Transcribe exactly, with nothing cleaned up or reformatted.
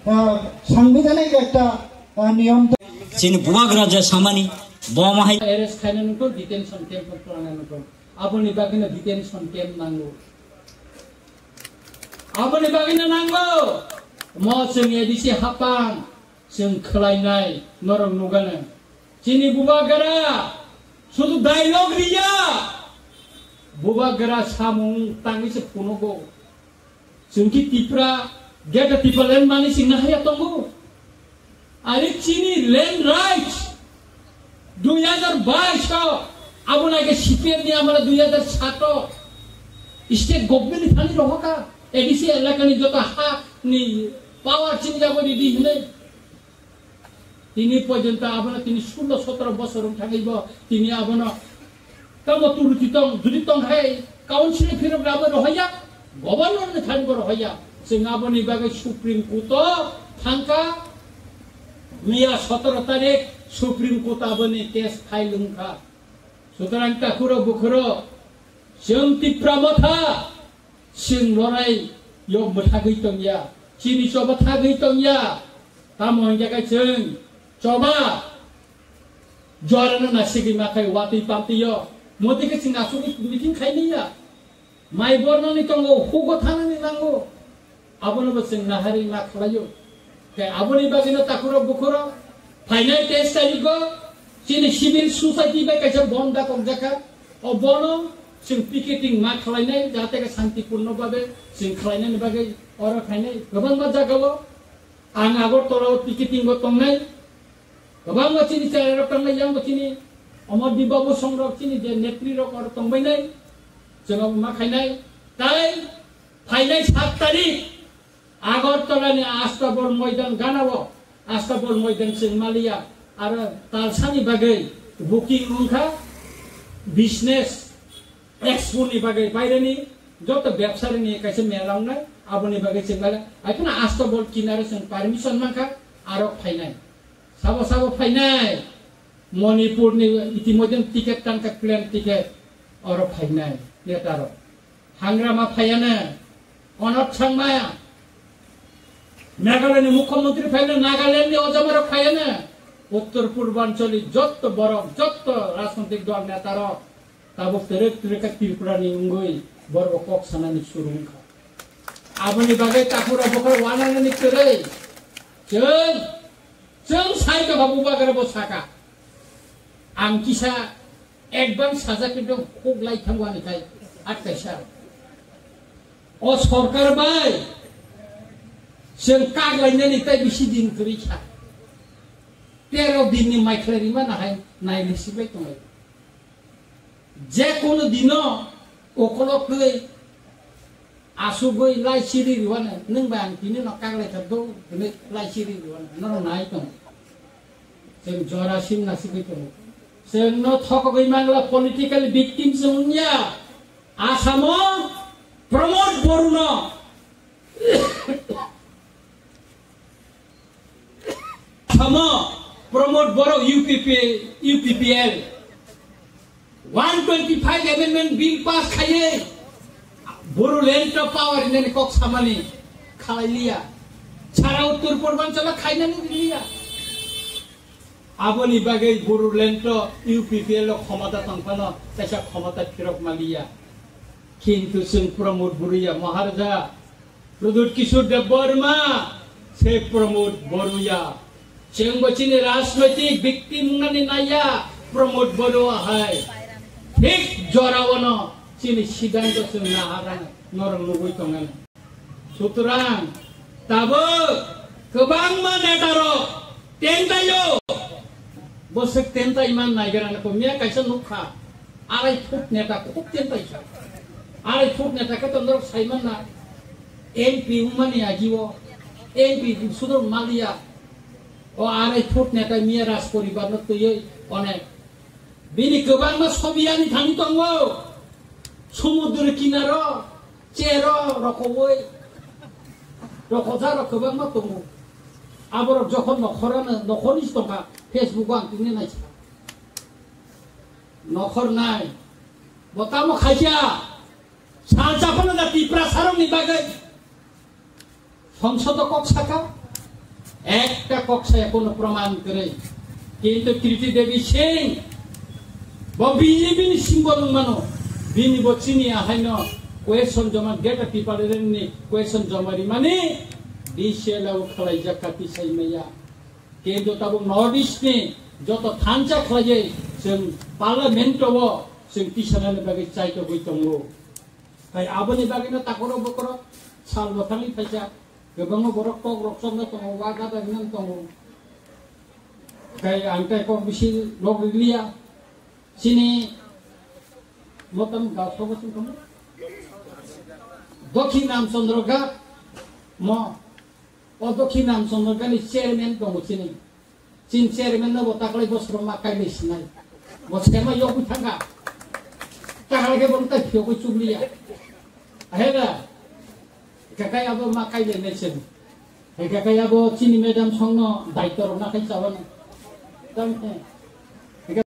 ah, sangbidhanik ekta, ah, niyom. Chini bubagra je samani, bo ma hai. Arrest khaina nungkho, detention camp o twlangna nungkho. Aboni bagwino detention camp nango. Aboni bagwino nango. Mo chwng A D C hapang, chwng khwlainai, norok nugano. Chini bubagra, sudu dialogue riya. Bubagra samung tangwi se phunugo. Chwng ki Tipra, Greater Tipraland mani chwng nahaya tongo. Ari chini land rights dui hazar bais o, abo nai ke C P M ni amala dui hazar sat o state government ni thani rohoka, A D C elaka ni joto ha ni power chini jago ready hinai. Tini porjonto abono tini sullo sotoro bosor wng thangwi bo tini abono tamo turuti tong, judi tong hai council phirok rabo rohaya, governor ni thani bo rohaya. Chwng aboni bagwi Supreme Court o thangkha, miya sotoro tarik Supreme Court aboni case file wngkha. Sutrang takhuro bukhuro chwng Tipra Motha, chwng lorai yo mwthagwi tongya, chini choba thagwi tongya. Tamo hingkhe khe chwng choba jorano nasigwi makhai watwi pamtwi yo. Motwi khe chwng asugwi meeting khaimanya. Mai bornani tongo, hugo thanani nango. Abono bo chwng naharwi ma khlaio. Tei aboni bagwino takhuro bukhuro phainai teis tarigo chini civil society bai kaisa bon dakok jakha. O bono chwng picketing ma khlainai, jate khe santipurno babe chwng khlainani bagwi oro phainai. Kwbangma jagao ang Agartala o picketing o tongnai. Kwbangma chini cherairok tongnai, yang bo chini Omor Dibabo songrok chini je netri rok oro tongbainai. Chwng abo ma khainai. Tai phainai sat tarik Agartala ni Astabol Moidan ganao, Astabol Moidan chwng maliya, aro talsani bagwi booking wngkha, business expo ni bagwi baireni joto bebsari ni kaisa mela wngnai, aboni bagwi chwng maliya. Aphano Astabol kinaro chwng permission mankha, aro phainai. Sabo sabo phainai. Manipur ni itimodhye ticket tangkha, plane ticket, oro phainai netaro. Hangrama phaiano, Onot Sangma, Meghalaya ni Mukhyamantri phaiano, Nagaland ni ojamarok phaiano, Uttor Purbanchali jotto borok, jotto rajnitik dol netarok, tabuk terek terek Tripura ni wngwi borok kok sanani suru wngkha. Aboni bagwi takhura bokhora wananani kwrwi chwng, chwng sai tongkha bubagra bo saka. Ang kisa advance sajak khe dong khuk lai thango ani khai at kaisa. O sorkar bai chwng kak lainani tai bisi din kwrwi kha. Tero din ni maikhlai rima nahai nai lisi bai tonglai. Je kono dino ukolok twi asugwi lai siri rwano, nwng bai ang tini no kaglai thak do, hwnwi lai siri rwano, norok nai tongo. Chwng jora sim nasigwi tongo. Chwng no thokogwi mangla political victim chwng wngya. Asamo Pramod Boruno Samo Pramod Borok U P P, U P P L one twenty five amendment bill pass khaiwi Bodoland to power hinani kok samani khalai liya. Sara Uttor Purbanchalo khainani liya. Aboni bagwi Bodoland to U P P L o khomota tongphano kaisa khomota phirok maliya. Kintu chwng Pramod Boruya Maharaja Pradyut Kishore Debbarma se Pramod Boruya. Chwng bo chini rajnoitik victim wngnani naiya Pramod Boruya hai. Thik jora ono chini siddhanto chwng naharnai norok nugwi tongani. Sutrang tabuk kwbangma netarok tentaio. Boswk tentai man naigra nai ko miya kaisa nukha. Arai foot neta khub tentai sa. Arai foot neta khe to norok saiman na M P wngmani agi o M P sudor maliya. O arai foot neta miya raj poribar no twiwi onek. Bini kwbangma sobi ani thani tongo. Sumudro kinaro, chero rokowi. Rokoja rok kwbangma tongo. Aborok jokhon nokhorano, nokhorni tongkha, Facebook o ang tini naisa. Nokhor nai. Bo tamo khaikya. Salsa phano da Tiprasarokni bagwi. Songsodo kok saka. Ekta kok saya kono praman kwrwi. Kintu Kriti Devi Singh, bo B J P ni symbol wng mano. Bini bo chini ahaino question joma, Greater Tipraland ni question joma rimani D C L o khwlaijak kha tisai maya. Kintu tabuk North East ni joto thansa khwlaiwi chwng Parliament o chwng tisanani bagwi chaitogwi tongo. Hai aboni bagwino takhoro bokhoro sal bo thangwi phaisa, kwbangma borok kok rok chokno tongo, wa gada hinang tongo. Khai ang tai kok bisi log liya. Chini motam ga sobo sing tongo. Dokhin Ramchandra Ghat mo, o Dokhin Ramchandra Ghat ni chairman tongo chini. Chini chairman no bo taklai bosro ma kailai sinai. Bo sema yogwi thangkha. Taklai khe bo tai phiyogwi chubliya. Aheda. Kakai abo ma kailai nai sen. Hai kakai abo chini madam songno daityo rok na khai chawana. Tam khe.